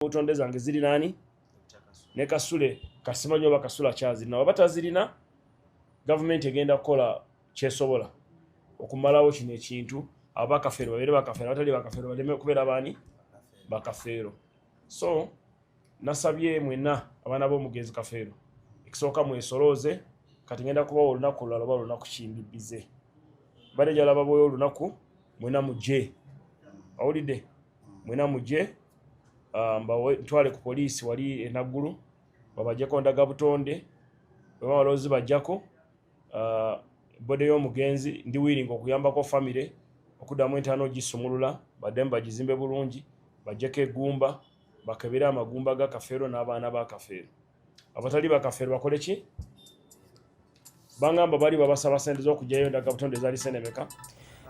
Butonde zange ziri nani ne Kasule, kasimanyi oba Kasule akyazirina. Waba tazirina, gavumenti egenda kukola kyesobola okumalawo kino ekintu. Abakafeero babeere bakafeero, abatali bakafeero baleme kubeera baani bakafeero. So nasabye mwenna abaana b'omugenzi Kafeero, ekisooka mwesolooze. Kati ngenda kubawa olunaku olulala oba olunaku kimbibize badde jalaba bwoyo olunaku, mwena mujje. Awulidde, mwena mujje, ntwale ku poliisi wali enaggulu babajjeko ndaga butonde. Bwe bamala bajjako body y'omugenzi, ndi willing okuyambako famire okuddamu entaana ogisumulula, baddemu bagizimbe bulungi, bajjeko eggumba, bakebere amagumba ga Kafeero n'abaana ba Kafeero. Abatali bakafeero bakole ki? Bangamba bali babasaba sente z'okugyayo endaga butonde ezaali senemeka.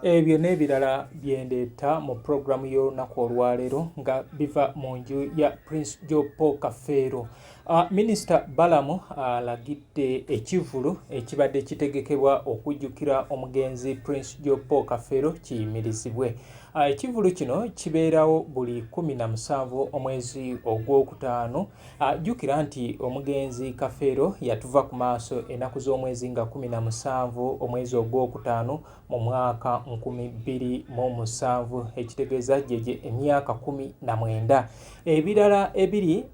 Ebyo n'ebirala byendeeta mu pulogulaamu y'olunaku olwaleero nga biva mu nju ya Prince Jopo Kafeero. Minisita Balamu alagidde ekivvulu ekibadde kitegekebwa okujjukira omugenzi Prince Jopo Kafeero kiyimirizibwe. Ekivvulu kino kibeerawo buli 17 omwezi ogwokutaano. Jjukira nti omugenzi Kafeero yatuva ku maaso ennaku z'omwezi nga 17 omwezi ogwokutaano mu mwaka 2007, ekitegeeza gyegye emyaka 19. Ebirala ebiri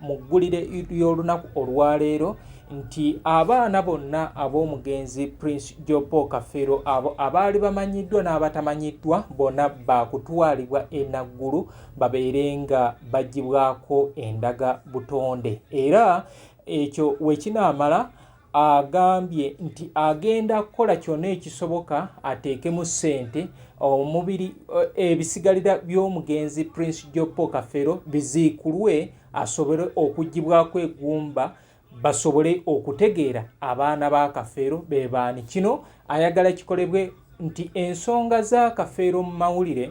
mu ggulire ly'olunaku olwaleero nti abaana bonna ab'omugenzi Prince Jopo Kafeero, abo abaali bamanyiddwa n'abatamanyiddwa, bonna baakutwalibwa e Naggulu babeere nga baggyibwako endaga butonde. Era ekyo wekinaamala, agambye nti agenda kukola kyonna ekisoboka ateekemu ssente, omubiri, ebisigalira by'omugenzi Prince Jopo Kafeero biziikulwe, asobole okuggyibwako eggumba, basobole okutegeera abaana ba Kafeero be baani. Kino ayagala kikolebwe nti ensonga za Kafeero mu mawulire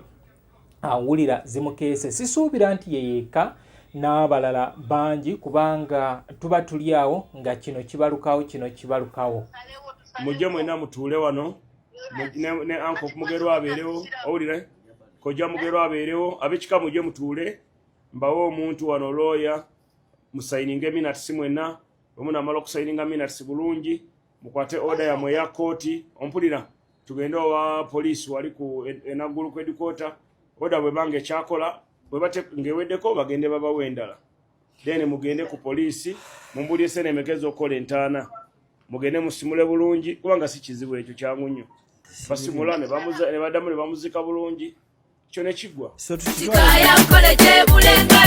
awulira zimukeese. Sisuubira nti ye yekka, n'abalala bangi, kubanga tuba tuli awo nga kino kibalukawo, kino kibalukawo. Mujje mwenna mutuule wano ne uncle Mugerwa abeerewo. Owulire, kojja Mugerwa abeerewo, ab'ekika mujje mutuule, mbawe omuntu wano looya, musayininge minutes mwenna. Bwe munaamala okusayininga minutes bulungi, mukwate order yammwe eya kooti. Ompulira? Tugende owa poliisi wali ku enaggulu ku headquarter. Order bwebanga ekyakola, bweba ng'eweddeko, bagende babawe endala. Then mugende ku poliisi, mumbulye sente emeka ez'okukola entaana, mugende musimule bulungi, kubanga si kizibu ekyo, kyangu nnyo. Basimula ne ne baddamu ne bamuzika bulungi, kyo ne kiggwa.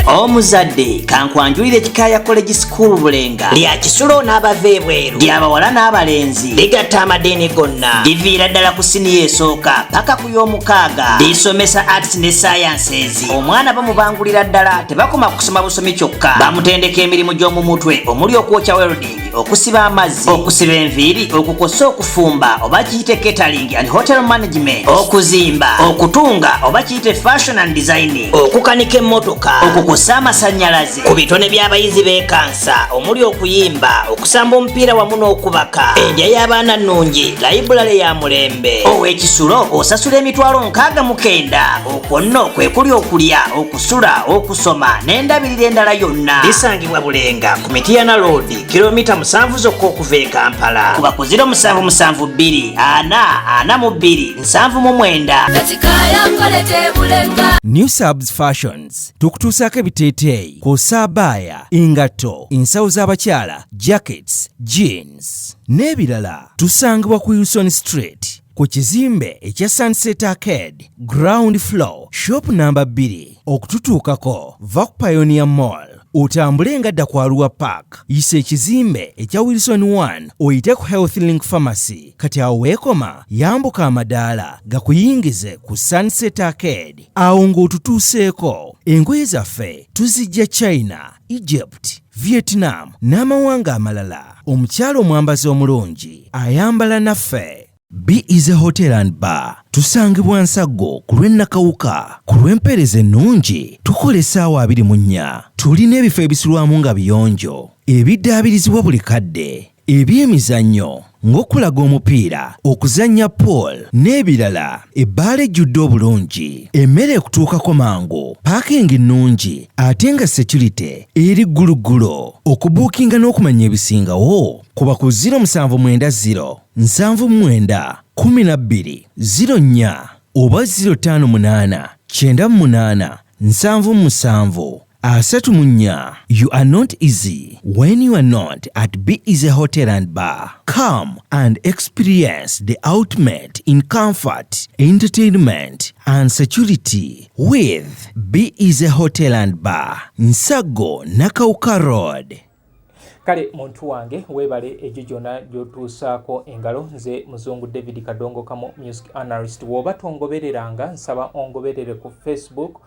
Omuzadde, kankwanjulire Kikaaya College School Bulenga. Lya kisulo n'abava ebweru, lyabawala n'abalenzi, ligatta amadiini gonna, liviira ddala ku siniya esooka paka ku y'omukaaga. Lisomesa arts ne sciences. Omwana bamubangulira ddala, tebakoma kusoma busomi kyokka, bamutendeka emirimu gy'omu mutwe omuli okwokya, welding, okusiba amazzi, okusiba enviiri, okukosa, okufumba oba kiyite catering and hotel management, okuzimba, okutunga oba kiyite fashion and designing, okukanika emmotoka, okukusa amasannyalaze. Ku bitone by'abayizi b'ekansa omuli okuyimba, okusamba omupiira wamu n'okubaka. Endya y'abaana nnungi, library ya mulembe. Ow'ekisulo osasula 69,000. Okwo nno kwe kuli okulya, okusula, okusoma n'endabirira endala yonna. Lisangibwa Bulenga ku Mitiyana Road, kilomita 7 zokka okuva e Kampala. Kuba ku 0772 442 79. New Subs Fashions tukutuusaako ebiteeteeyi kw'ossa abaaya, engatto, ensawo z'abakyala, jackets, jeans n'ebirala. Tusangibwa ku Wilson Street ku kizimbe ekya Sunset Arcade, ground floor, shop namba 2. Okututuukako, va ku Pioneer Mall, otambule nga dda ku Arua Park, yisa ekizimbe ekya Wilson 1, oyite ku Health Link Pharmacy. Kati awo weekoma, yambuka amadaala gakuyingize ku Sunset Arcade. Awo ng'otutuuseeko. Engoye zaffe tuzijja China, Egypt, Vietnam n'amawanga amalala. Omukyala omwambazi omulungi ayambala naffe. Be Easy Hotel and Bar, tusangibwa Nsaggo ku lw'e Nakawuka. Ku lw'empeereza ennungi tukola essaawa 24. Tulina ebifo ebisulwamu nga biyonjo, ebiddaabirizibwa buli kadde, ebyemizannyo. ng'okulaga omupiira, okuzannya pool n'ebirala. Ebbaala ejjudde obulungi, emmere ekutuukako mangu, paakingi nnungi ate nga security eri gguluggulo. Okubuukinga n'okumanya ebisingawo kuba ku 0790 79 12 04 oba 058 98 77 34. You are not easy when you are not at Be Easy Hotel and Bar. Come and experience the ultimate in comfort, entertainment, and security with Be Easy Hotel and Bar, Nsago Nakawuka Road. Kale muntu wange, weebale egyo gyonna gy'otuusaako engalo. Nze Muzungu David Kadongo Kamo, music analyst. Bw'oba tongobereranga, nsaba ongoberere ku Facebook,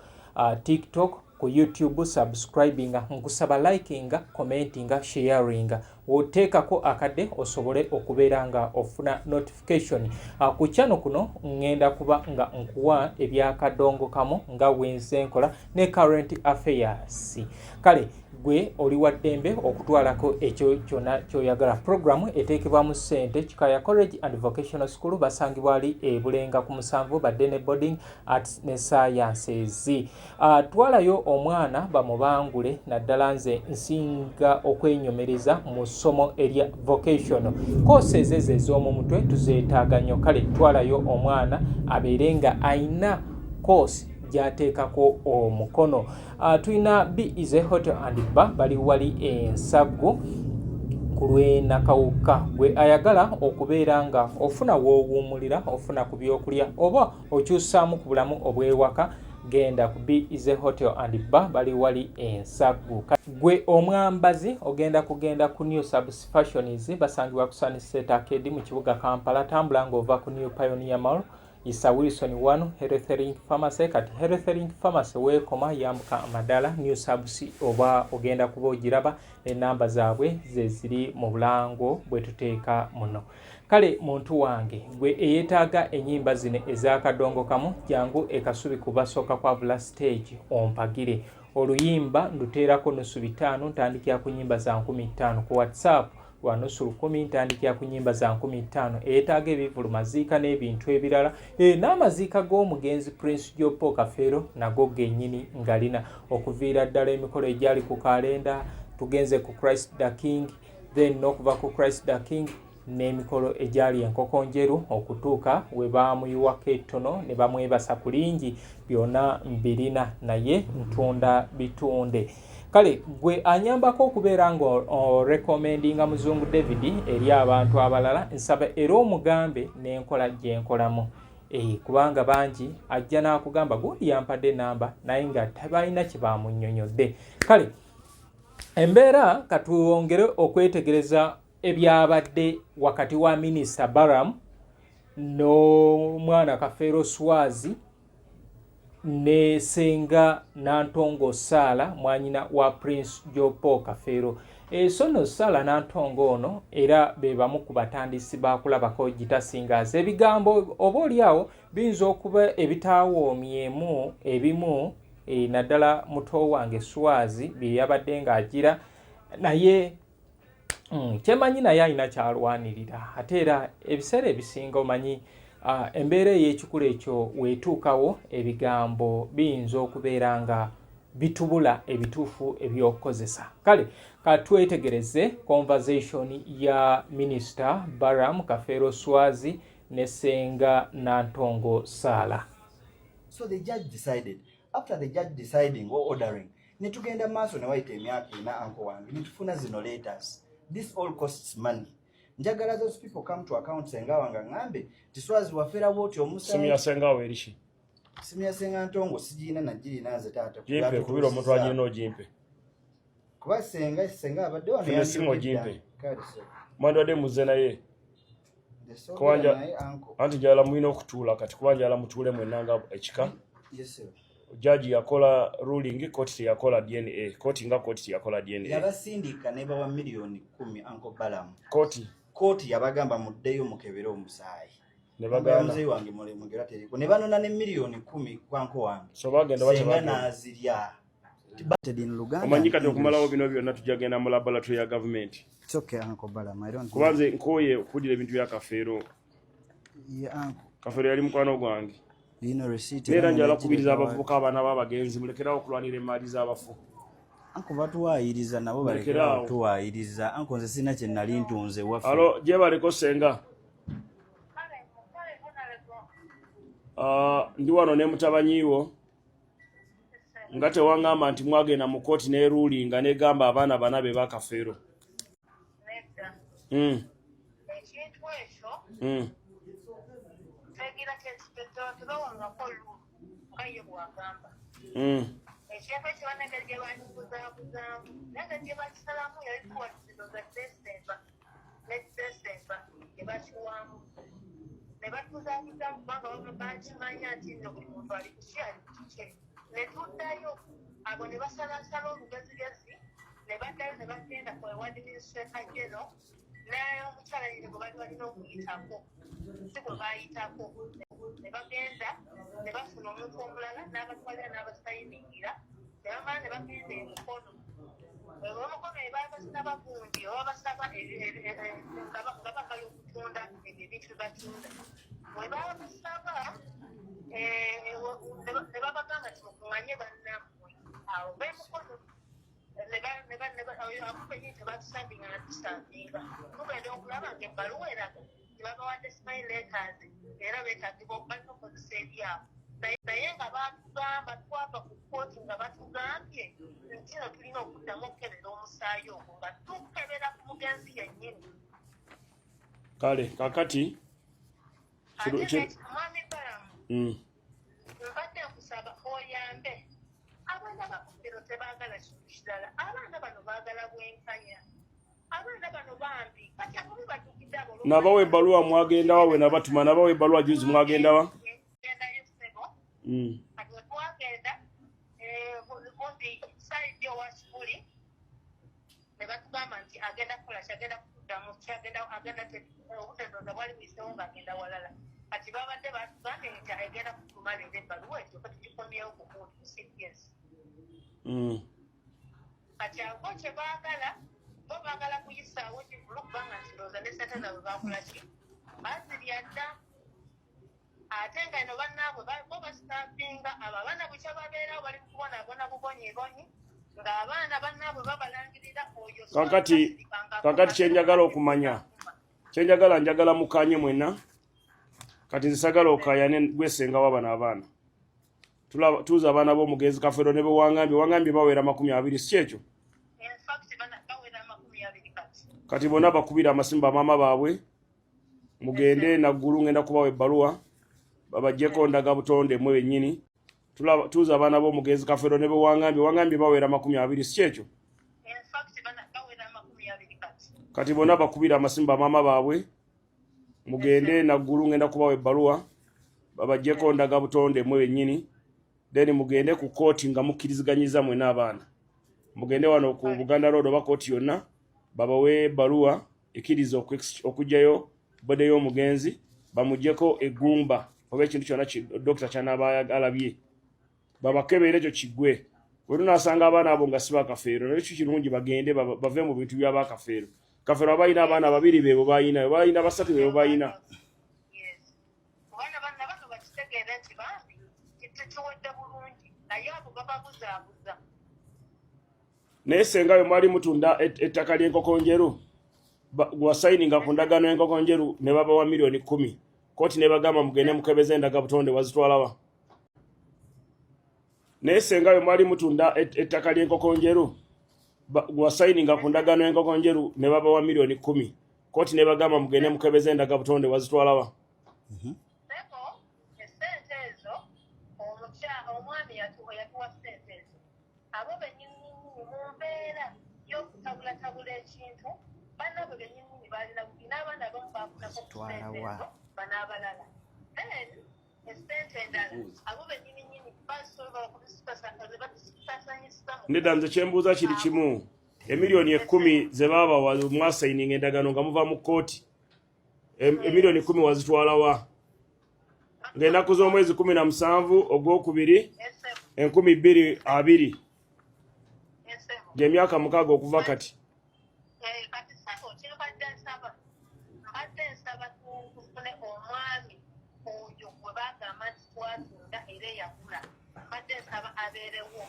TikTok, ku YouTube, subscribinga, nkusaba likinga, commentinga, sharinga, oteekako akadde osobole okubeera nga ofuna notification. Ku channel kuno ŋŋenda kuba nga nkuwa ebyakadongo kamu nga wenze nkola ne current affairs. Kale gwe oli wa ddembe okutwalako ekyo kyonna kyoyagala. Puroguramu eteekebwamu ssente Kikaya College and Vocational School, basangibwa ali e Bulenga ku 7, badde ne boarding, arts ne sciences. Twalayo omwana bamubangule, naddala nze nsinga okwenyomereza mu ssomo erya vocational courses. Ezo ez'omu mutwe tuzeetaaga nnyo. Kale twalayo omwana abeere nga ayina course gy'ateekako omukono. Tulina Be Easy Hotel and Bar, bali wali Ensaggu ku lw'enakawuka. Gwe ayagala okubeera nga ofuna w'owummulira, ofuna ku byokulya oba okyusaamu ku bulamu obw'ewaka, genda ku Be Easy Hotel and Bar, bali wali Ensaggu. Gwe omwambazi ogenda kugenda ku New Subs Fashions, basangibwa ku Sunset Arcade mu kibuga Kampala. Tambula ng'ova ku New Pioneer Mall, isa Wilson 1 Healthlink Pharmacy. Kati Healthlink Pharmacy weekoma, yambuka amadala, New Subs oba ogenda kuba ogiraba. Enamba zaabwe ze ziri mu bulango bwe tuteeka muno. Kale muntu wange, gwe eyeetaaga ennyimba zino ez'akadongo kamu, jangu ekasubi kubasooka kwavula stage ompagire. Oluyimba nduteerako 550, ntandikira ku nnyimba za 5000. Ku WhatsApp lwa 50, ntandikira ku nnyimba za 5000. Eyeetaaga ebivulu, maziika n'ebintu ebirala, n'amaziika g'omugenzi Prince Jopo Kafeero nago gennyini ngalina, okuviira ddala emikolo egyali ku kalenda, tugenze ku Christ the King, then n'okuva ku Christ the King n'emikolo egyali enkoko njeru okutuuka we baamuyiwako ettono ne bamwebasa ku lingi, byonna mbirina, naye ntunda bitunde. Kale gwe anyambako okubeera nga orecommendinga Muzungu David eri abantu abalala, nsaba era omugambe n'enkola gyenkolamu, kubanga bangi ajja n'akugamba gundi yampadde enamba, naye nga tebalina kye bamunnyonnyodde. Kale embeera katuwongere okwetegereza ebyabadde wakati wa Minisita Baram n'omwana Kafeero Swazi ne Senga Nantongo Saala, mwanyina wa Prince Jopo Kafeero. So nno Saala Nantongo ono era be bamu ku batandisi bakulabako gitasingaza. Ebigambo oba oliawo biyinza okuba ebitaawoomyemu ebimu, naddala muto wange Swazi bye yabadde ng'agira, naye kyemanyi naye alina kyalwanirira. Ate era ebiseera ebisinga omanyi, embeera ey'ekikulu ekyo weetuukawo, ebigambo biyinza okubeera nga bitubula ebituufu ebyokukozesa. Kale katwetegereze conversation ya Minisita Baram Kafeero Swazi ne Senga Nantongo Saala. So the judge decided, after the judge deciding or ordering, ne tugenda maaso ne wayita emyaka 4, uncle wange, ne tufuna zino letters. This all costs money. Njagala those people come to account. Senga wange aŋŋambe nti Swazi wafera bwoti. Simu ya sengawo eriki? Simu ya Senga Ntongo sigiina, nagirina nze taata. Gimpe, kubira omuntu agirina ogimpe. Kuba senga abadde wano. Funa essimu ogimpe. Kale, so, Mwandibadde muzze naye. Nze soogera naye, uncle. Anti njagala mulina okutuula kati, kuba njagala mutuule mwenna nga ekika. Yes, sir. Jaji yakola ruling, kooti teyakola DNA, kooti nga kooti teyakola DNA. Yabasindika ne bawa miliyoni 10, Uncle Balamu. Kooti. Kooti yabagamba muddeyo mukebere omusaayi. Ne bagaana. Muzeeyi wange mulemugera teriko ne banona ne miliyoni 10 kwa uncle wange. So bagenda batya? Senga Bagenda n'azirya. Omanyi kati okumalawo bino byonna tujja genda mu laboratory ya gavumenti. Kuba nze nkooye okuwulira ebintu bya Kafeero. Kafeero yali mukwano gwange. Neera njala kubiriza abavubuka abaana b'abagenzi mulekerawo okulwanira emaali z'abafu. Anko batuwaayiriza nabo balekerawo tuwaayiriza. Anko nze sirina kye nali ntunze waffe. Alo gyebaleko senga. Ah, ndi wano ne mutabanyiiwo nga tewangamba nti mwagenda mu kooti neruulinga negamba abaana bana be bakafeero. Ekintu ekyo tegira tebawangako lulu nga ye bwagamba. Ekintu ekyo banengeri gye bakibuzabuzaamu nengeri gye bakisalamu yali tuwazinoza Desemba ne Desemba gye bakiwamu ne batuzaabuzamu kubanga baba bakimanya nti nno buli muntu ali kuki ali kukye ne tuddayo abo ne basalasala olugezigezi ne baddayo ne bagenda ku ewa administrator general n'omukyala yine gwe bali balina okuyitako si gwe bayitako ne bagenda ne bafuna omuntu omulala n'abatwalira n'abasayiningira ne bamala ne bagenda emikono omukono ebabasaba gundi oba basaba nga bagala okutunda ebyo ebintu byebatunda bwe babasaba ne babagamba nti mukuŋŋanye bannammwe awo bemukono abo benyini tebatusabinga natusabinga tugenda okulaba nga ebbaluwa eraga tebabawadde smile letters era beetagibwa balina okukozesa ebyabwe naye nga batugamba twava ku kkooti nga batugambye nti no tulina okuddamu okukebera omusaayi ogwo nga tukebera ku mugenzi yennyini. Kale kakati mwami Balamu, mbadde nkusaba oyambe abaana bakufero tebaagala kintu kirala. Abaana bano baagala bwenkanya. Abaana bano bambi kati abamu batukidde abo. Nabawa ebbaluwa mwagendawa? We nabatuma nabawa ebbaluwa juzi mwagendawa? Gendayo ssebo. Kati wetwagenda gundi side owa Kibuli ne batugamba nti agenda kukola ki, agenda kutuddamu ki, agenda agenda obudde ndowooza bwali buyisewo ng'agenda walala. Kati babadde batugambye nti agenda kutuma leero ebbaluwa eryoke tugikomyewo ku gundi ku CPS. Kati abo kye baagala bo baagala kuyisaawo kivulu kubanga nti ndowooza ne sente zaabwe bakola ki bazirya dda ate nga eno bannaabwe bo basitampinga abo abaana bukya babeerawo bali kubonaabona bubonyebonyi ng'abaana bannaabwe babalangirira oyo. Kakati kyenjagala okumanya kyenjagala njagala mukanye mwenna. Kati nze sagala okayane gwesengawo bano abaana. Tuuza abaana b'omugenzi Kafeero ne bewangambye wangambye bawera 20, si kyekyo? In fact bawera 20 kati. Kati bonna bakubira amasimu bamaama baabwe mugende naggulu ngenda kubawa ebbaluwa babajjeko ndaga butonde mwe bennyini. Tuuza abaana b'omugenzi Kafeero ne bewangambye wangambye bawera 20, si kyekyo? In fact bawera 20 kati. Kati bonna bakubira amasimu bamaama baabwe mugende naggulu ngenda kubawa ebbaluwa babajjeko ndaga butonde mwe bennyini then mugende ku kooti nga mukkiriziganyiza mwena abaana mugende wano ku Buganda Road oba kooti yonna babawe ebbaluwa ekkiriza okuggyayo body y'omugenzi bamuggyeko eggumba oba ekintu kyonna dokita kyanaaba alabye babakebere ekyo kiggwe. Bwe tunaasanga abaana abo nga si bakafeero naye kyo kirungi bagende bave mu bintu byabakafeero. Kafeero aba alina abaana babiri beebo balina balina basatu beebo balina. Yes, kubanga banna bano bakitegeere nti bambi tekiwedde bulungi naye abo bababuzaabuza. Naye senga bwe mwali mutunda ettaka ly'enkoko njeru wasayininga ku ndagaano y'enkoko njeru ne babawa miliyoni 10 kooti ne bagamba mugende mukebeze endaga butonde wazitwalawa? Naye senga bwe mwali mutunda ettaka ly'enkoko njeru wasayininga ku ndagaano y'enkoko njeru ne babawa miliyoni 10 kooti ne bagamba mugende mukebeze endaga butonde wazitwalawa? Sebo, esente ezo omwami yatuwa sente ezo abo bennyininyini mu mbeera y'okutabulatabula ekintu bannaabwe bennyininyini balina bubi n'abaana abamu bafunako ku sente ezo banaabalala then esente endala abo bennyininyini basobola okubisasanyisa. Nedda, nze kyembuuza kiri kimu. Emiliyoni 10 ze baabawa mwasayininga endagaano nga muva mu kkooti emiliyoni 10 wazitwalawa ng'ennaku z'omwezi 17 ogwokubiri 2020? Gyemyaka 6 okuva kati. Eh, kati sabo kyembadde nsaba, mbadde nsaba tufune omwami oyo gwe bagamba nti twatunda era eyagula. Mbadde nsaba abeerewo,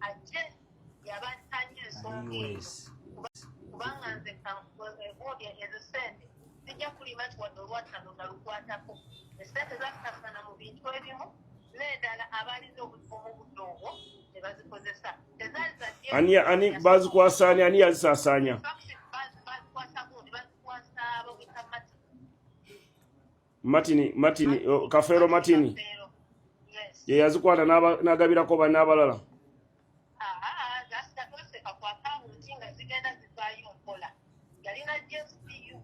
ajje yabatanya ensonga eyo, kubanga nze kankubuulire, ezo sente zijja kulima nti wadde olwatano nalukwatako. Esente zasasana mu bintu ebimu n'endala, abalina obudde obwo ne bazikozesa. Tezaali za Ani ani bazikwasa? Ani ani yazisaasaanya? Bazikwasa gundi, bazikwasa bawita Martin. Martin, Martin, oh, Kafeero Martin. Kafeero, yes. Ye yazikwata n'agabirako banne abalala. Zasitoseka ku akawunti nga zigenda zivaayo mpola. Yalina JFCU.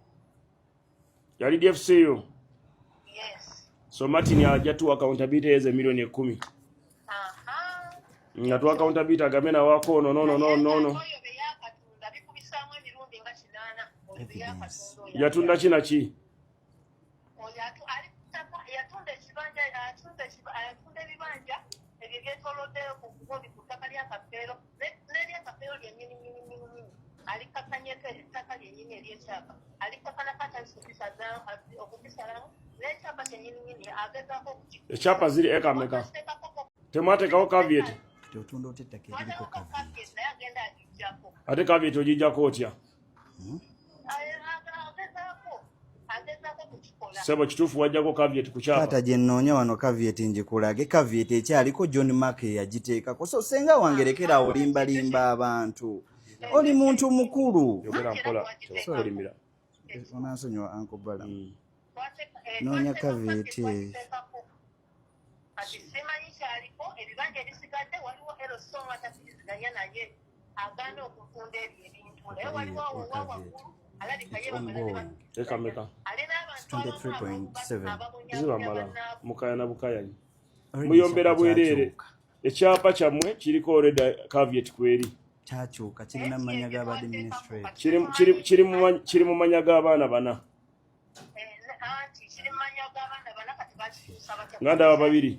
Yali DFCU. Yes. So Martin ajja tuwa accountability ezo 10 million. Nga tuwa accountability, agambe nawaako ono nono nono nono. Oyo be yakatunda bikubisaamu emirundi nga 8, oyo be yakatunda oyo. Yatunda ki naki? Oyo ali ku ttaka, yatunda ekibanja, atunda ebibanja ebyo byetolodde ku gundi, ku ttaka lya Kafeero, n'eryakafeero lyennyini nyini nyini nyini alikakanyeko. Ettaka lyennyini eryekyapa alikakanako, atandise okukisalamu n'ekyapa kyennyini nyini agezaako. Ekyapa ziri eka meka? Temwateekawo caveat? Kati otunda otya ettaka eriko Twateekako caveat? Caveat, naye agenda agijjako. Ate caveat ogijjako otya? Agezaako kukikola. Sebo, kituufu wajjako caveat ku kyapa? Taata, gye nnoonya wano caveat, ngikulage. Caveat ekyaliko, John Mark eyagiteekako. So senga wange, lekera olimbalimba abantu, oli muntu mukulu. Yogera mpola, tebakulimira. Onansonyiwa, Uncle Bala. Noonya caveat eyo. Kati simanyi kyaliko. Ebibanja ebisigadde waliwo erosonga atakkiriziganya naye, agaana okutunda ebyo ebintu, naye waliwo awo owa waggulu alabika ye bamala. Eka meka? Alina abantu. 23.7. Zibamala mukayana bukayanyi, muyombera bwereere. Ekyapa kyammwe kiriko already caveat kweri. Kyakyuka, kirina amanya g'abadministrator. Kiri mu manya g'abaana bana. Anti kiri mu manya g'abaana bana, kati bakituusa batya? Nga ndaba babiri.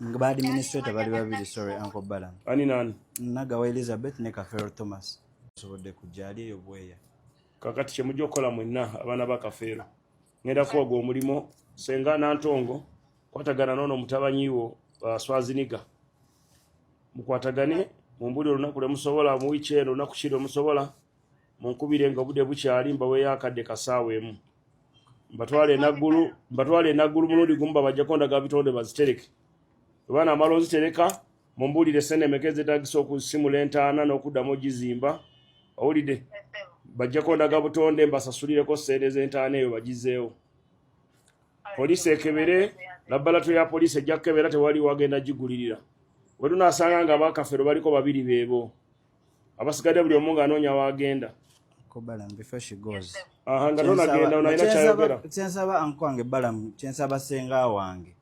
Nga ba administrator bali babiri. Sorry, Uncle Balam. Ani nani? Nagawa Elizabeth ne Kafero Thomas. Osobodde kujja, ali eyo bweya. Kakati kyemujja okukola mwenna abaana ba Kafeero, ngenda kuwaga omulimu. Senga Nantongo, kwatagana noono omutabanyi wo, Swaziniga, mukwatagane mumbuli olunaku lwe musobola mu wiiki eno, olunaku ki lwe musobola, munkubire nga obudde bukyali, mbaweeyo akadde kasaawa emu, mbatwale enaggulu, mbatwale enaggulu mulundi gumu, babajjako ndaga bitonde bazitereke. Oba naamala ozitereka, mumbuulire sente meka ezeetagisa okusimula entaana n'okuddamu ogizimba. Owulidde? Bajjako ndaga butonde, mbasasulireko sente z'entaana eyo bagizeewo. Poliisi ekebere, laboratory ya poliisi ejja kukebera, tewali wagenda gigulirira. We tunaasanga nga abakafero baliko babiri, beebo abasigadde buli omu ng'anoonya waagenda. Uncle Balam, before she goes. Aha, nga tonagenda, ono alina kyayogera. Kyensaba, uncle wange Balam, kyensaba senga wange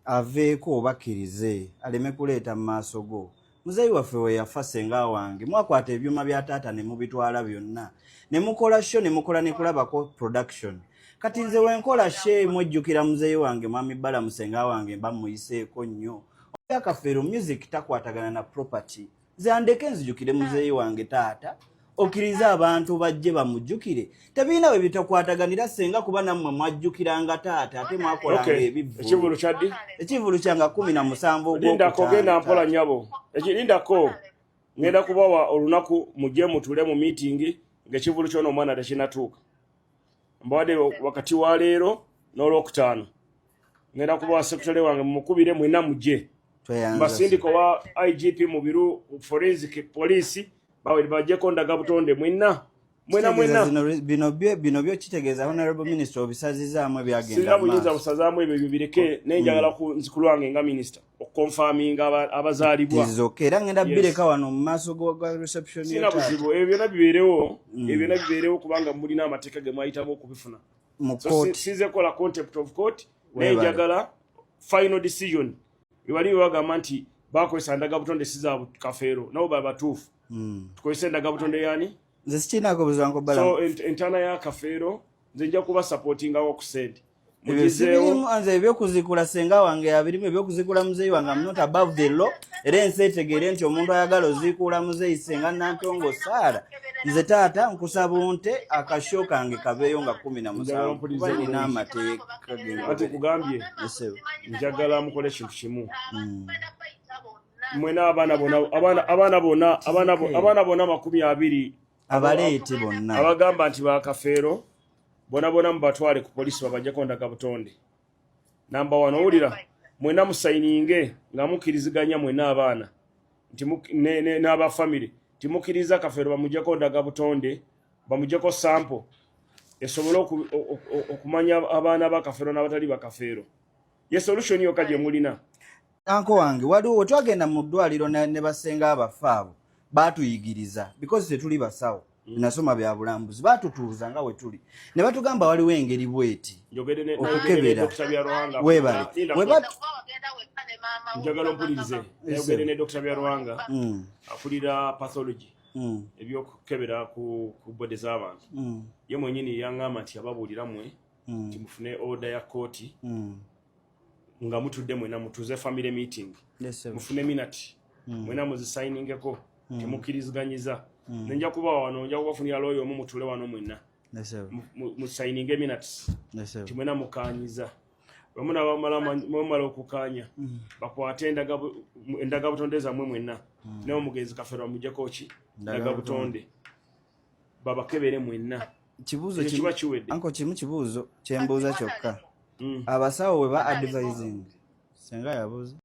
aveeko obakkirize aleme kuleeta mu maaso go. Muzeeyi waffe we yafa, senga wange, mwakwata ebyuma bya taata ne mubitwala byonna ne mukola show, ne mukola ne kulabako production. Kati nze wenkola show, mwejjukira muzeeyi wange mwami Balamu. Senga wange mba muyiseeko nnyo. Akafeero music takwatagana na property. Nze andeke nzijukire muzeeyi wange taata, okkirize abantu bajje bamujjukire. Tebirina bwe bitakwataganira senga, kuba nammwe mwajjukiranga taata, ate mwakolanga ebivvulu. Ekivulu kyaddi? Ekivulu kyanga 17. Lindako, genda mpola. Ogwokutaano. Nyabo, lindako, ngenda kubawa olunaku mujje mutule mu meeting ng'ekivulu kyona omwana tekinatuuka. Mbawadde wakati wa leero n'olwokutaano. Ngenda kubawa secretary wange, mumukubire mwenna mujje. Tweyanza. Mbasindika wa IGP Mubiru, forensic police, bawe bajjeko ndaga butonde mwenna mwena Kitegeeza mwena. Bino byo kitegeeza, honorable minister, obisazizaamu ebyagenda Sirina mu buyinza maaso. busazaamu, ebyo bibireke, naye njagala nzikulwange nga minisita okuconfirminga abazaalibwa. It is okay. Era ngenda Yes. bireka wano mu maaso ga reception Sirina yo, taata. buzibu, ebyo byonna bibeerewo, ebyo byonna bibeerewo, kubanga mulina amateeka ge mwayitamu okubifuna. Mu So court. sinze kola contempt of court, naye Weebale. njagala final decision. Webali bagamba nti bakozesa ndagabutonde si za Kafeero, nabo babatuufu. Tukozese endagabutonde yani? Nze sikirinaako buzibu, Uncle Balamu. So entaana ya Kafeero, nze nja kuba supportingawo ku sente. Mugizeewo. Nze ebyokuzikula senga wange yabirimu, ebyokuzikula muzeeyi wange, am not above the law. Era ensi etegeere nti omuntu ayagala oziikuula muzeeyi senga Nantongo Saara, nze taata nkusaba onte akasho kange kabeeyo nga 17, kuba nina amateeka. Ati kugambye, njagala mukole ekintu kimu. Mwena abaana bonna, abaana bonna, abaana bonna 20 Abaleete bonna. Abagamba nti bakafeero bona bona mubatwale ku polisi babajjeko ndagabutonde. Namba one, owulira, mwena musayininge nga mukkiriziganya mwena abaana nti n'abafamire nti mukkiriza Kafeero bamuggyeko ndagabutonde, bamuggyeko sample esobole okumanya abaana ba Kafeero n'abatali bakafeero. Ye solution yokka gye mulina. Uncle wange, waliwo wetwagenda mu ddwaliro ne basenga abaffe abo batuyigiriza, because tetuli basawo, nasoma bya bulambuzi, batutuuza nga wetuli ne batugamba waliwo engeri bweti Njogedde nayogedde ne okukebera. Dr. Byaruhanga. Weebale. Linda, njagala ompulirize. Nayogedde ne Dr. Byaruhanga, akulira pathology, ebyokukebera ku body z'abantu. Ye mwenyini yaŋŋamba nti yababuulira mmwe nti mufune order ya kooti nga mutudde mwena, mutuze family meeting, Yes, sir. mufune minutes, mwena muzisayiningeko temukkirizganyiza. Nenja kuba wano, nja kubafunira lawyer omu, mutule wano mwenna, Yes, sir. musayininge minutes Yes, sir. nti mwena mukanyiza. Bwe mumala okukanya, bakwate endagabutonde zammwe mwenna, naye omugenzi Kafeero bamugjeko ki? Ndagabutonde, babakebere mwenna. Kibuuzo Ekyo kimu. kiba kiwedde. Uncle, kimu kibuuzo kyembuuza kyokka. Abasawo bwe ba advising, senga yabuuza.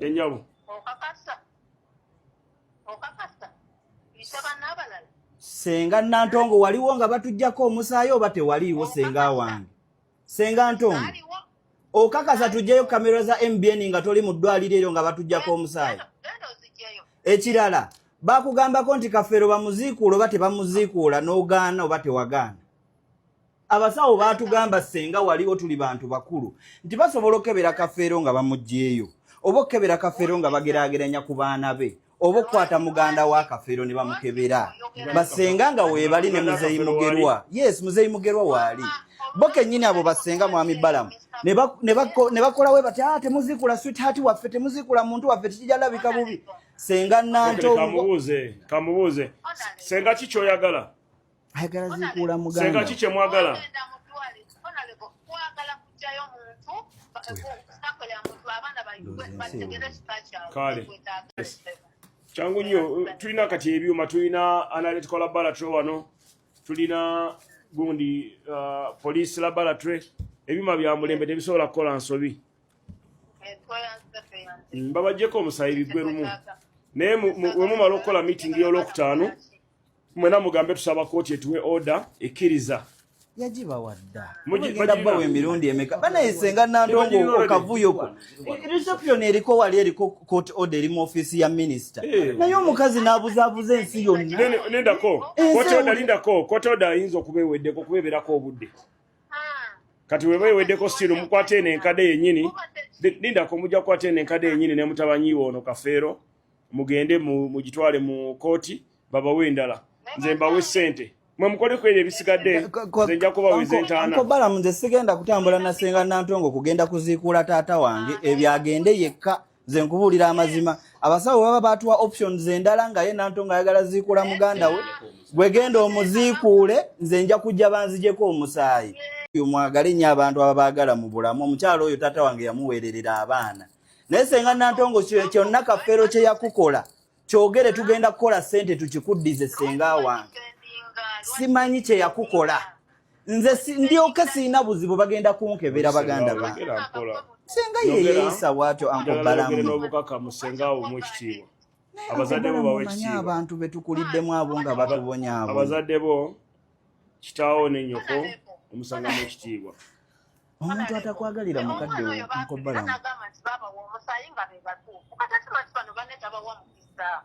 Ennyabo. Okakasa, okakasa ise banna abalala. Senga Nantongo, waliwo nga batuggyako omusaayi oba tewaliiwo? Senga wange, senga Ntongo. Aliwo. Okakasa tugyeyo kamera za MBN nga toli mu ddwaliro eryo nga batuggyako omusaayi? Genda ozigyeyo. Ekirala, bakugambako nti Kafeero bamuziikuula oba tebamuziikuula, n'ogaana oba tewagaana? Abasawo baatugamba, senga waliwo, tuli bantu bakulu, nti basobola okukebera Kafeero nga bamuggyeeyo, oba okukebera Kafeero nga bageraageranya ku baana be, oba okukwata muganda wa Kafeero ne bamukebera. Basenga nga weebali ne muzeeyi Mugerwa. Yes, muzeeyi Mugerwa waali, bo kennyini abo basenga mwami Balamu ne bakola we bati, ah, temuziikula sweetheart waffe, temuziikula muntu waffe, tekijja labika bubi. Senga Nantongo. Kamubuuze, kamubuuze. Senga, ki kyoyagala? Ayagala ziikuula Senga, muganda. ki kyemwagala? Ogenda mu ddwaliro, honorable, twagala kuggyayo muntu sample ya muntu, abaana bategere kika kyabwe. Kale. Twetaaga. Kyangu nnyo, tulina kati ebyuma, tulina analytical laboratory wano, tulina gundi police laboratory, ebyuma bya mulembe, tebisobola kukola nsobi. Tweyanze, tweyanze. Babajjeko omusayi bigwe lumu, naye we mumala okukola meeting y'olwokutaano, mwena mugambe tusaba kooti etuwe order ekkiriza. Yagibawadda. Bagirina. Bagenda bawa emirundi emeka banaye? Senga Nantongo, Bagirina already. okavuyoko reception eriko wali, eriko court order eri mu ofiisi ya minisita. Naye omukazi n'abuzaabuza ensi yonna. Nendako. Ensi Court order, lindako, court order ayinza okuba eweddeko, kuba ebeerako obudde. Kati weba eweddeko, still mukwate eno enkadde yennyini. Lindako, mujja kukwata eno enkadde yennyini ne mutabanyiwe ono Kafeero, mugende mugitwale mu kooti babawe endala. Nze mbawe ssente, mwe mukoleko ebyo ebisigadde, nze nja kubaweza entaana. Uncle Balamu, nze sigenda kutambula na senga Nantongo kugenda kuziikuula taata wange, ebyo agende yekka. Nze nkubuulira amazima, abasawo baba batuwa options endala nga ye Nantongo ayagala ziikuula muganda we, gwe genda omuziikuule, nze nja kujja banzijeko omusaayi. Oyo mwagale nnyo abantu ababaagala mu bulamu. Omukyalo oyo taata wange yamuweererera abaana, naye senga Nantongo, kyonna Kafeero kye yakukola kyogere, tugenda kukola ssente tukikuddize. Senga wange, simanyi kye yakukola, nze ndyoke siina buzibu, bagenda kunkebera baganda bange. Yogera mpola. Senga ye yeeyisa bw'atyo, Uncle Njagala Balamu. yogere n'obukakamu. Senga awo mu ekitiibwa, abazadde bo bawe Omanyi ekitiibwa. abantu be tukuliddemu abo nga batubonyaabo. Abazadde bo, kitaawo ne nnyoko, omusangamu ekitiibwa. Omuntu atakwagalira mukadde wo, Uncle Balamu. Agamba nti babawa omusaayi nga be batuufu, kati ate lwaki bano banne tabawa mukisa?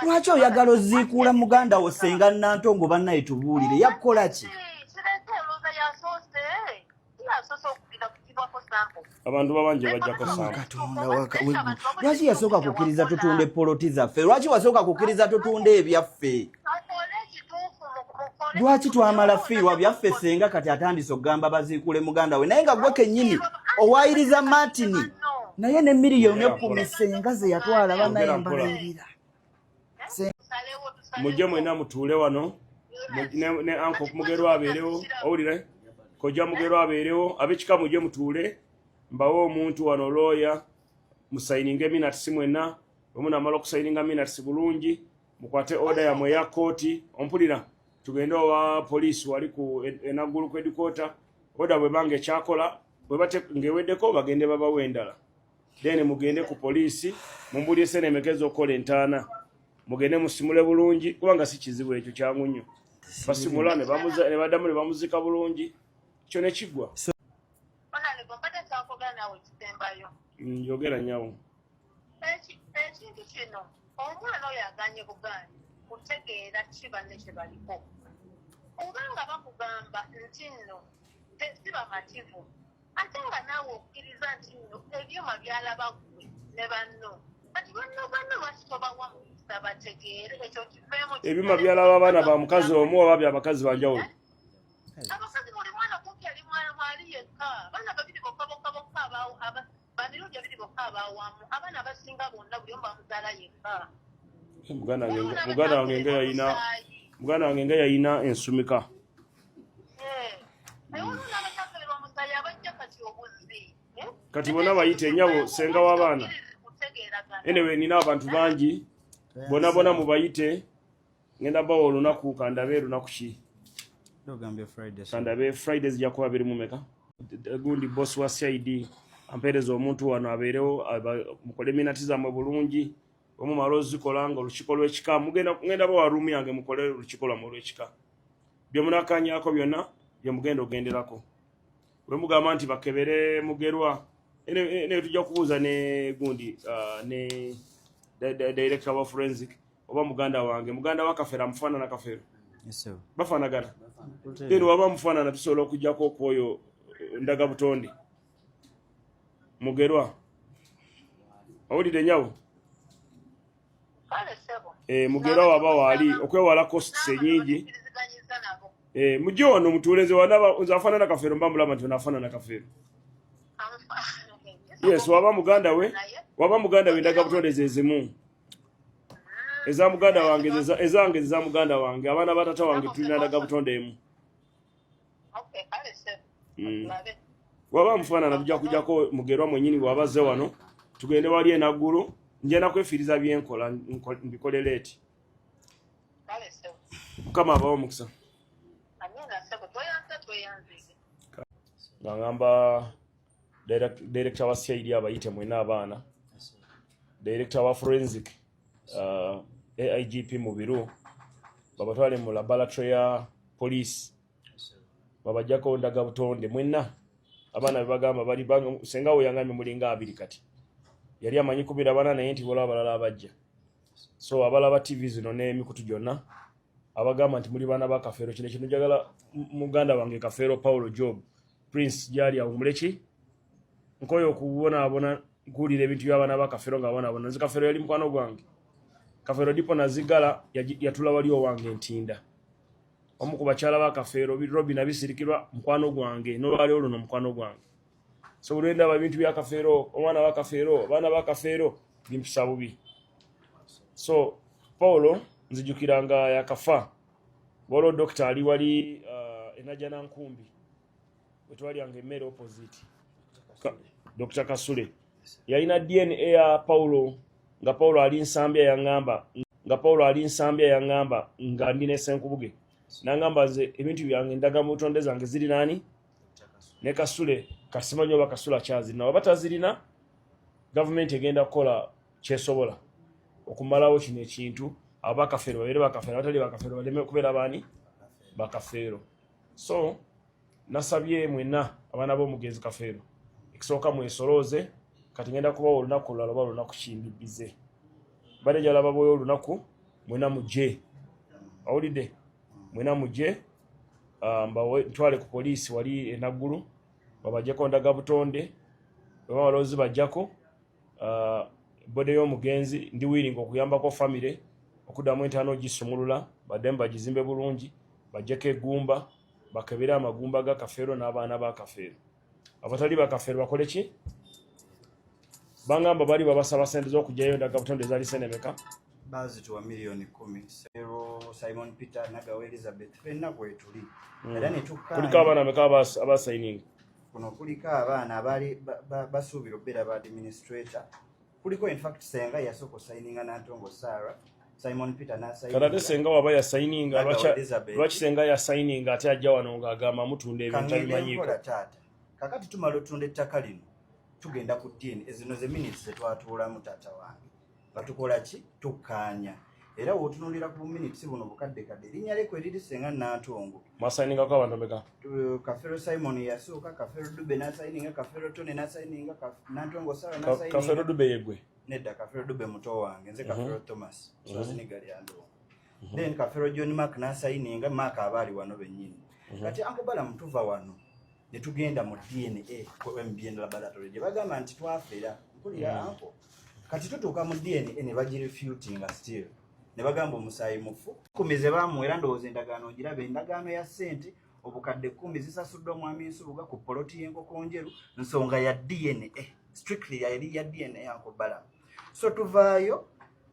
Lwaki oyagala oziikuula muganda wo, senga Nantongo? Bannaye, tubuulire, yakukola ki? Kireeta olowooza yasoose, yasoose okugenda kugibwako sample. Abantu babanje bajjako sample. Katonda lwaki yasooka kukkiriza tutunde poloti zaffe? Lwaki wasooka kukkiriza tutunde ebyaffe? Akole ekituufu mu Lwaki twamala fiirwa byaffe? Senga kati atandise okugamba baziikule muganda we, naye nga gwe kennyini owayiriza Martini naye ne miliyoni 10 senga ze yatwala banaye. Yogera mpola. Mbalayirira. Mujje mwenna mutuule wano ne uncle Mugerwa abeerewo. Owulire, kojja Mugerwa abeerewo, ab'ekika mujje mutuule, mbawe omuntu wano looya, musayininge minutes mwenna. Bwe munaamala okusayininga minutes bulungi, mukwate order yammwe eya kooti. Ompulira? Tugende owa poliisi wali ku enaggulu ku headquarter. Order bwebanga ekyakola, ng'eweddeko, bagende babawe endala, then mugende ku poliisi mumbulye sente emeka ez'okukola entaana, mugende musimule bulungi, kubanga si kizibu ekyo, kyangu nnyo. Basimula ne baddamu ne bamuzika bulungi, kyo ne kiggwa. Honorable, mbadde nkyakogera naawe ekisembayo. Yogera nnyawo. Ekintu kino, omwana oyo aganye bugaanyi kutegeera ki banne kye baliko, obanga bakugamba nti nno si bamativu, ate nga naawe okkiriza nti nno ebyuma byalaba ggwe ne banno. Kati banno banno lwaki tobawa mukisa bategeere ekyo kiveemu? Ebyuma byalaba abaana ba mukazi omu oba byabakazi banjawulo? Abakazi, buli mwana kumpi ali mwana mwali yekka. Abaana babiri bokka bokka bokka, bamirundi ebiri bokka abawamu. Abaana abasinga bonna buli omu bamuzaala yekka. Muganda wange nga yayina ensumika. Waliwo n'abatakebera omusaayi abajja kati obuzzi. Kati bonna bayite ennyabo, senga w'abaana. Anyway, nina abantu bangi, bonna bonna mubayite. Ngenda bawa olunaku, kandabe lunaku ki. Ogambye Friday. Kandabe Friday zijja kuba biri mumeka. Gundi boss wa CID ampeereza omuntu wano abeerewo, mukole minutes zammwe bulungi. Bwemumala ozikola nga olukiiko lw'ekika mugenda, ngenda bawa room yange, mukole olukiiko lwammwe olw'ekika. Bye munakanyako byonna bye mugenda ogenderako. Bwe mugamba nti bakebere Mugerwa, ene tujja kubuuza ne gundi ne director wa forensic oba muganda wange, muganda wa Kafeero amufaanana. Kafeero bafaanagana. Then waba mufaanana, tusobola okugjako okwoyo ndaga butonde. Mugerwa, owulire nyawo? Kale ssebo. Mugerwa waba waali, okwewala costs enyingi. Tukkiriziganyiza nabo. Mujje wano mutuule. Nze wanaba nze afaanana Kafeero, mba mulaba nti ono afaanana Kafeero. Yes, waba muganda we, waba muganda we, ndaga butonde ze zimu eza muganda wange, ezange eza muganda wange. Abaana ba tata wange tulina ndaga butonde emu. Okay, kale ssebo. Waba mufaanana, tujja kujjako Mugerwa mwennyini bw'abazze wano, tugende wali enaggulu. Njenda kwefiiriza byenkola mbikole late. Kale ssebo. Mukama abawo omukisa. Amina ssebo, tweyanze, tweyanzige. Nga ngamba director wa CID abayite mwena abaana, director wa forensic, AIGP Mubiru, babatwale mu laboratory ya police, babajjako ndaga butonde mwenna abaana bebagamba bali senga we yangambye mulinga 20. Kati yali amanyi 14, naye nti waliwo abalala abajja. So abalaba TV zino n'emikutu gyonna abagamba nti muli baana ba Kafeero, kino kintu njagala muganda wange Kafeero Paulo Job Prince gyali awumuleki. Nkoyo okubonaabona nkuwulira ebintu by'abaana ba Kafeero nga abonaabona. Nze Kafeero yali mukwano gwange. Kafeero depot nazigala, yatula wali owange Ntinda. Omu ku bakyala ba Kafeero, Robina Bisirikirwa, mukwano gwange, n'olwaleero luno mukwano gwange. So buli lwendaba ebintu bya Kafeero, omwana wa Kafeero, abaana ba Kafeero, bimpisa bubi. So Paulo nzijukira nga yakafa, waliwo dokita ali wali enaja nankumbi wetwalyanga emmere opposite. Dr Kasule yalina DNA ya Paulo nga Paulo ali Nsambya. Yaŋŋamba nga Paulo ali Nsambya, yaŋŋamba nga ndi ne Senkubuge, naŋŋamba nze ebintu byange, ndaga mu butonde zange ziri nani ne Kasule. Kasimanyi oba Kasule akyazirina. Waba tazirina, gavumenti egenda kukola kyesobola okumalawo kino ekintu. Abo bakafeero babeere bakafeero, abatali bakafeero baleme kubeera baani bakafeero. So nasabye mwenna abaana b'omugenzi Kafeero, ekisooka mwesolooze. Kati ngenda kubawa olunaku olulala oba olunaku kimbibize, mbadde njagala babaweyo olunaku mwena mujje. Awulidde? Mwena mujje, mbawe ntwale ku poliisi wali enaggulu, babajjeko ndaga butonde. Bwe bamala bajjako body y'omugenzi, ndi willing okuyambako famire okuddamu entaana ogisumulula, baddemu bagizimbe bulungi. Bajjeko eggumba, bakebere amagumba ga Kafeero n'abaana ba Kafeero. Abatali bakafeero bakole ki? Bangamba bali babasaba sente z'okugyayo endagabutonde ezaali sente meka? Bazituwa miliyoni 10. Sero Simon Peter Nagawa Elizabeth, fenna kwetuli era netukkaanya. Kuliko abaana meka abasayininga? Kuno kuliko abaana abaali basuubira okubeera ba administrator. Kuliko in fact senga yasooka osayininga, Nantongo Sarah, Simon Peter. Kati ate senga waba yasayininga, Nagawa Elizabeth. Lwaki senga yasayininga ate ajja wano ng'agamba mutunda ebintu Kangende tabimanyiiko? nkola, taata. Kakati tumala otunda ettaka lino, tugenda ku DNA. Zino ze minutes zetwatuulamu, taata wange, nga tukola ki? Tukkaanya. Era wootunuulira ku minutes buno bukadde kadde, erinnya lyeko eriri senga Nantongo. Mwasayiningako abantu meka? Kafero Simon yasooka, Kafero Dube nasayininga, Kafero Tone nasayininga, Nantongo Sara Kafeero nasayininga. Dube yegwe? Nedda, Kafero Dube muto wange, nze Kafero Thomas Swaziniga Lyandongo. Then Kafero John Mark nasayininga, Mark aba ali wano bennyini. Kati Uncle Balaam, tuva wano ne tugenda mu DNA ku MBN laboratory gye bagamba nti twafera. Mpulira, uncle, kati tutuuka mu DNA ne bagirefutinga still, ne bagamba omusaayi mufu. 10 ze bamuwa, era ndowooza endagaano ogiraba, endagaano ya ssente obukadde 10 zisasuddwa Mwami Nsubuga ku poloti y'Enkoko Njeru, nsonga ya DNA, strictly yali ya DNA, Uncle Balaam. So tuvaayo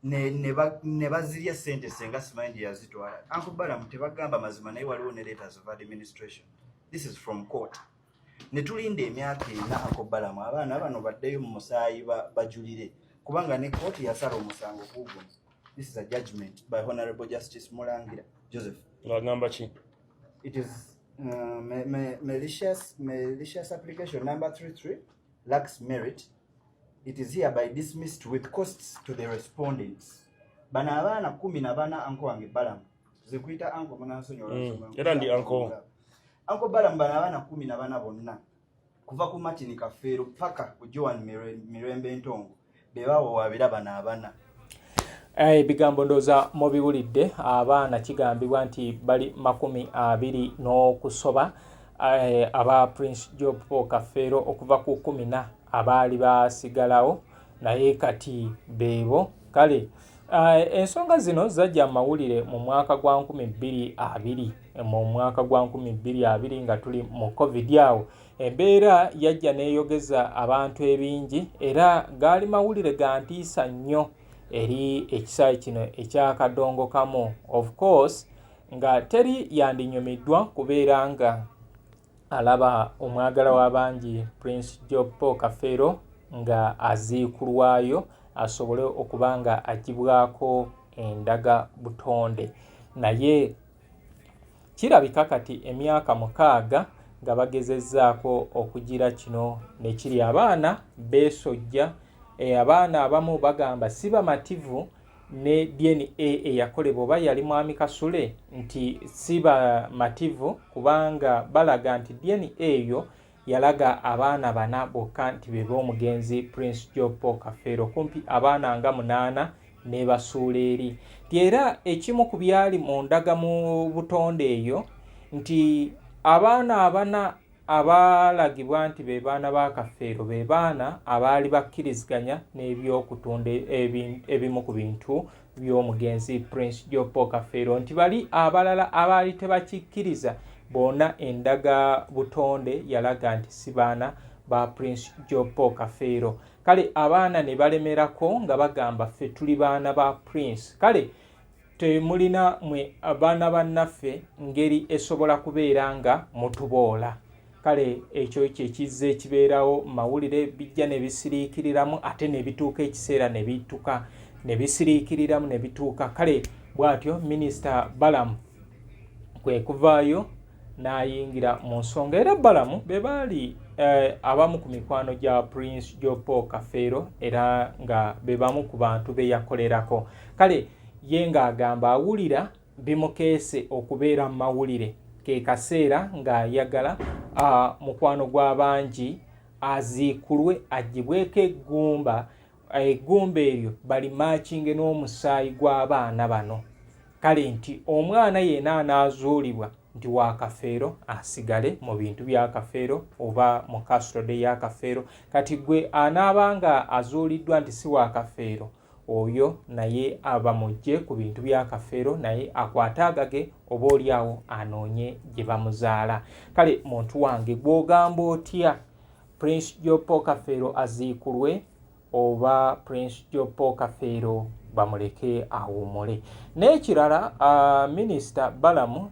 ne bazirya sente, senga simanyi gye yazitwala. Uncle Balaam, tebagamba mazima, naye waliwo ne letters of administration. This is from court. Ne tulinda emyaka 4, Uncle Balaam, abaana bano baddeyo mu musaayi bajulire, kubanga ne kooti yasala omusango guguno. This is a judgment by Honorable Justice Mulangira Joseph. Ng'agamba ki? It is malicious application number 33 lacks merit. It is hereby dismissed with costs to the respondents. Bano abaana 14, uncle wange Balamu, zikuyita uncle, munansonyiwa. Era ndi uncle. Uncle Balamu, bano abaana 14 bonna kuva ku Martin Kafeero paka ku Joan Mirembe Ntongo be bawawaabira bano abana. Ebigambo ndowooza mubiwulidde. Abaana kigambibwa nti bali 20 n'okusoba, aba Prince Job Paul Kafeero, okuva ku 14 abaali basigalawo, naye kati beebo. Kale ensonga zino zajja mu mawulire mu mwaka gwa 2020, mu mwaka gwa 2020 nga tuli mu COVID awo. Embeera yajja n'eyogeza abantu ebingi, era gaali mawulire ga ntiisa nnyo eri ekisaawe kino ekyakadongo kamu. Of course nga teri yandinyumiddwa kubeera nga alaba omwagala w'abangi Prince Job Paul Kafeero nga aziikulwayo asobole okuba nga agibwako endaga butonde. Naye kirabika kati emyaka 6 nga bagezezzaako okugira kino ne kiri, abaana beesojja. Abaana abamu bagamba si bamativu ne DNA eyakolebwa, oba yali Mwami Kasule, nti si bamativu kubanga balaga nti DNA eyo yalaga abaana bana bokka nti be b'omugenzi Prince Job Paul Kafeero, kumpi abaana nga munaana n'ebasuula eri. Nti era ekimu ku byali mu ndaga mu butonde eyo nti abaana abana abaalagibwa nti be baana ba Kafeero be baana abaali bakkiriziganya n'ebyokutunda ebimu ku bintu by'omugenzi Prince Job Paul Kafeero, nti bali abalala abaali tebakikkiriza bonna endaga butonde yalaga nti si baana ba Prince Job Paul Kafeero. Kale abaana ne balemerako nga bagamba ffe tuli baana ba Prince, kale temulina mwe abaana bannaffe ngeri esobola kubeera nga mutuboola. Kale ekyo kyekizza ekibeerawo, mawulire bijja ne bisiriikiriramu, ate ne bituuka ekiseera ne bituka ne bisiriikiriramu ne bituuka. Kale bw'atyo Minisita Balamu kwe kuvaayo n'ayingira mu nsonga. Era Balamu be baali abamu ku mikwano gya Prince Job Paul Kafeero, era nga be bamu ku bantu be yakolerako. Kale ye ng'agamba awulira bimukeese okubeera mu mawulire, ke kaseera ng'ayagala mukwano gw'abangi aziikulwe, agibweko eggumba, eggumba eryo balimakinge n'omusaayi gw'abaana bano. Kale nti omwana yenna anaazuulibwa nti wa Kafeero asigale mu bintu bya Kafeero oba mu custody ya Kafeero. Kati gwe anaaba nga azuuliddwa nti si wa Kafeero. Oyo naye abamugye ku bintu bya Kafeero, naye akwate agage, oba oli awo anoonye gye bamuzaala. Kale muntu wange, gw'ogamba otya? Prince Jopo Kafeero aziikulwe oba Prince Jopo Kafeero bamuleke awummule? N'ekirala, Minisita Balamu,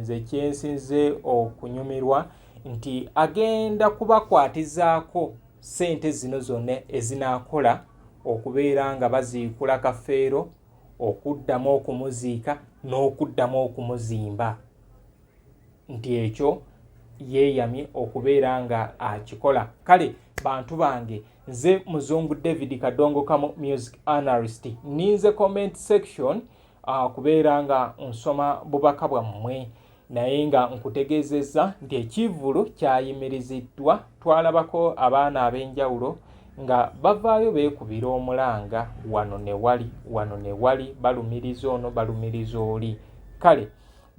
nze kyensinze okunyumirwa nti agenda kubakwatizaako ssente zino zonna ezinaakola okubeera nga baziikula Kafeero, okuddamu okumuziika n'okuddamu okumuzimba, nti ekyo yeeyamye okubeera nga akikola. Kale bantu bange, nze Muzungu David Kadongo Kamu, music analyst. Ninze comment section kubeera nga nsoma bubaka bwammwe, naye nga nkutegeezezza nti ekivvulu kyayimiriziddwa. Twalabako abaana ab'enjawulo nga bavaayo beekubira omulanga wano ne wali, wano ne wali, balumiriza ono, balumiriza oli. Kale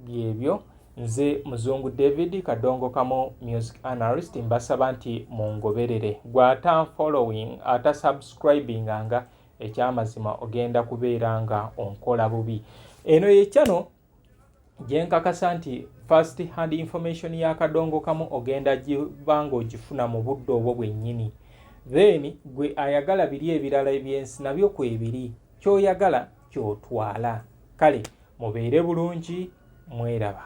byebyo. Nze Muzungu David Kadongo Kamu, music analyst. Mbasaba nti mungoberere. Gwe ata following, ata subscribinga, nga ekyamazima ogenda kubeera nga onkola bubi. Eno ye channel gyenkakasa nti first hand information ya Kadongo Kamu ogenda giba nga ogifuna mu budde obwo bwennyini. Then gwe ayagala biri ebirala ebyensi nabyo kwebiri, kyoyagala kyotwala. Kale mubeere bulungi, mweraba.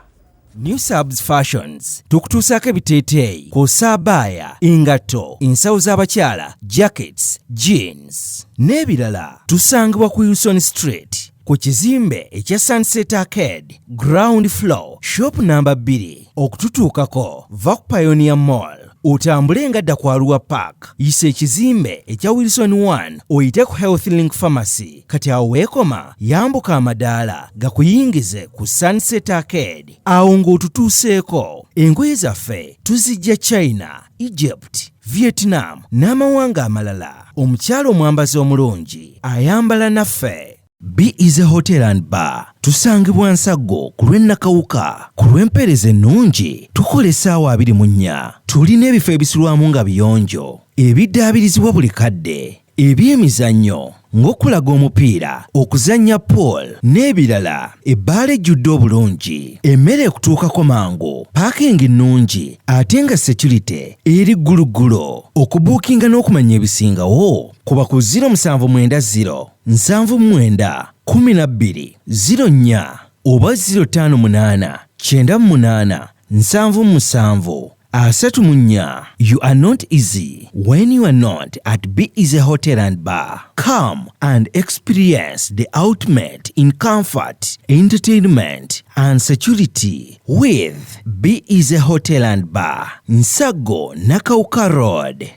New Subs Fashions tukutuusaako ebiteeteeyi kw'ossa abaaya, engatto, ensawo z'abakyala, jackets, jeans n'ebirala. Tusangibwa ku Wilson Street ku kizimbe ekya Sunset Arcade, ground floor, shop namba 2. Okututuukako, va ku Pioneer Mall, otambule nga dda ku Arua Park, yisa ekizimbe ekya Wilson 1, oyite ku Health Link Pharmacy. Kati awo weekoma, yambuka amadaala gakuyingize ku Sunset Arcade. Awo ng'otutuuseeko. Engoye zaffe tuzijja China, Egypt, Vietnam n'amawanga amalala. Omukyala omwambazi omulungi ayambala naffe. Be Easy Hotel and Bar, tusangibwa Nsaggo ku lw'e Nakawuka. Ku lw'empeereza ennungi tukola essaawa 24. Tulina ebifo ebisulwamu nga biyonjo, ebiddaabirizibwa buli kadde, ebyemizannyo ng'okulaga omupiira, okuzannya pool n'ebirala, ebbaala ejjudde obulungi, emmere ekutuukako mangu, parking nnungi ate nga security eri gguluggulo. Okubuukinga n'okumanya ebisingawo, kuba ku 0790 79 12 04 oba 058 98 77 34. You are not easy when you are not at Be Easy Hotel and Bar. Come and experience the ultimate in comfort, entertainment and security with Be Easy Hotel and Bar, Nsago, Nakawuka Road.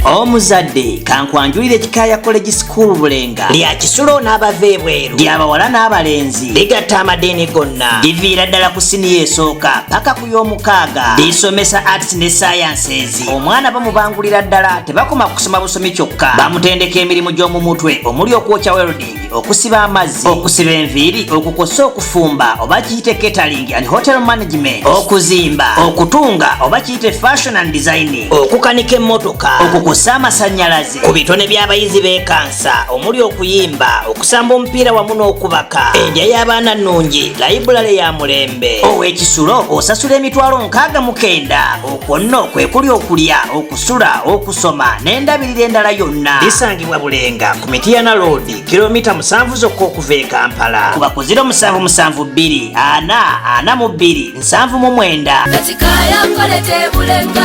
Omuzadde, kankwanjulire Kikaaya College School Bulenga. Lya kisulo n'abava ebweru, lyabawala n'abalenzi, ligatta amadiini gonna, liviira ddala ku siniya esooka paka ku y'omukaaga. Lisomesa arts ne sciences. Omwana bamubangulira ddala, tebakoma kusoma busomi kyokka, bamutendeka emirimu gy'omu mutwe omuli okwokya, welding, okusiba amazzi, okusiba enviiri, okukosa, okufumba oba kiyite catering and hotel management, okuzimba, okutunga oba kiyite fashion and designing, okukanika emmotoka, okukusa amasannyalaze. Ku bitone by'abayizi b'ekansa omuli okuyimba, okusamba omupiira wamu n'okubaka. Endya y'abaana nnungi, layibulale ya mulembe. Ow'ekisulo osasula 690,000. Okwo nno kwe kuli okulya, okusula, okusoma n'endabirira endala yonna. Lisangibwa Bulenga ku Mitiyana Road, kilomita 7 zokka okuva e Kampala. Kuba ku 0772 4 42 79. Kikaaya College Bulenga.